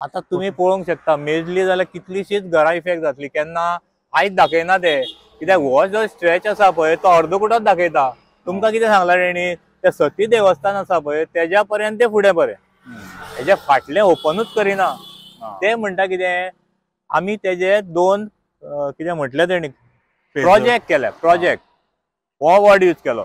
आतां तुमी पळोवंक शकता मेजली जाल्यार कितलीशीच घरां इफेक्ट जातली. केन्ना आयज दाखयना ते, कित्याक हो जो स्ट्रेच आसा पळय तो अर्दकुटोच दाखयता. तुमकां कितें सांगला तेणी, ते सती देवस्थान आसा पळय तेज्या पर्यंत ते फुडें बरें, हेज्या फाटलें ओपनूच करिना. ते म्हणटा कितें आमी तेजे दोन कितें म्हटलें तेणी प्रोजेक्ट केले, प्रोजेक्ट हो वर्ड यूज केलो.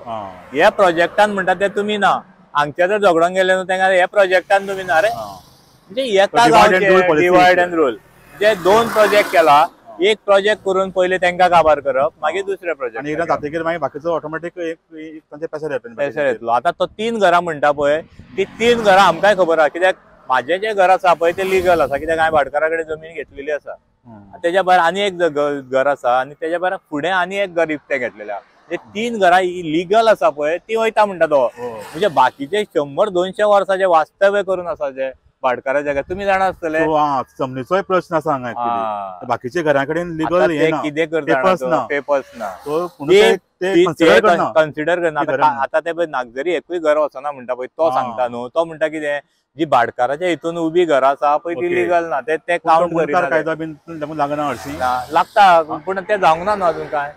ह्या प्रोजेक्टान म्हणटा ते तुमी ना, हांगचे जर झगडोंक गेले न्हू तेंका ह्या प्रोजेक्टान तुमी ना. अरे म्हणजे एका गांवचे डिवायड अँड रूल. जे दोन प्रोजेक्ट केला, एक प्रोजेक्ट करून पयले तेंका काबार करप, मागीर दुसरे प्रोजेक्ट आनी जातकीर मागीर बाकीचो ऑटोमॅटीक तांचे प्रेशर येतलो. आतां तो तीन घरां म्हणटा पळय ती तीन घरां आमकांय खबर आसा, कित्याक म्हाजें जें घर आसा पळय तें लिगल आसा, कित्याक हांवें भाटकारा कडेन जमीन घेतलेली आसा. तेज्या भायर आनी एक घर आसा आनी तेज्या भायर फुडें आनी एक घर इकतें घेतलेलें आसा. तीन घरां लिगल आसा पळय ती वयता म्हणटा तो. म्हणजे बाकीचे 100-200 वर्साचे वास्तव्य करून आसा जे भाटकाराच्या घर, तुमी जाणा आसतले. जमनीचोय प्रश्न आसा हांगा, बाकीच्या घरा कडेन लिगल कितें करता, पेपर्स ना, कन्सिडर करना. आतां ते पळय नागझरी एकूय घर वचना म्हणटा पळय तो सांगता न्हू, तो म्हणटा कितें जी भाटकाराच्या हितून उबी घरां आसा पळय ती लिगल ना, ते काउंट करिना. कायदो बीन लागना हरशीं लागता, पूण ते जावंक ना न्हू अजून काय.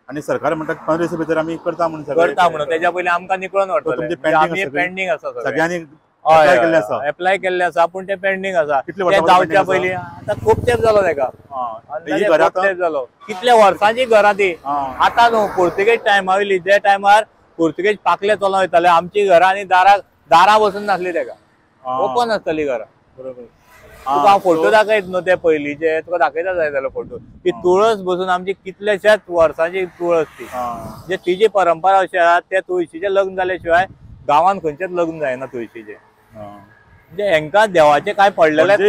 आनी सरकार म्हणटा 15 दिसा भितर आमी करता म्हणून, करता म्हणून तेज्या पयलीं आमकां निकळून व्हरतले. पेंडींग आसा सगळ्यांनी एप्लाय केल्ले आसा, पूण ते पेंडींग आसा. जावच्या पयलीं आतां खूब तेंप जालो तेका, खूब तेंप जालो, कितल्या वर्सांची घरां ती. आतां न्हू पुर्तुगेज टायमा वयली, जे टायमार पुर्तुगेज पाकले चलोन वयताले आमची घरां आनी दारां बसून नासली तेका, ओपन आसताली घरां. तुका हांव फोटो दाखयत न्हू ते पयलींचे, तुका दाखयता जाय जाल्यार फोटो. ती तुळस बसून आमची कितल्याशाच वर्सांची तुळस ती, म्हणजे तिजी परंपरा अशी आसा, त्या तुळशीचें लग्न जाल्या शिवाय गांवांत खंयचेच लग्न जायना तुळशीचें. म्हणजे हेंकां देवाचें कांय पडलेलेंच ना.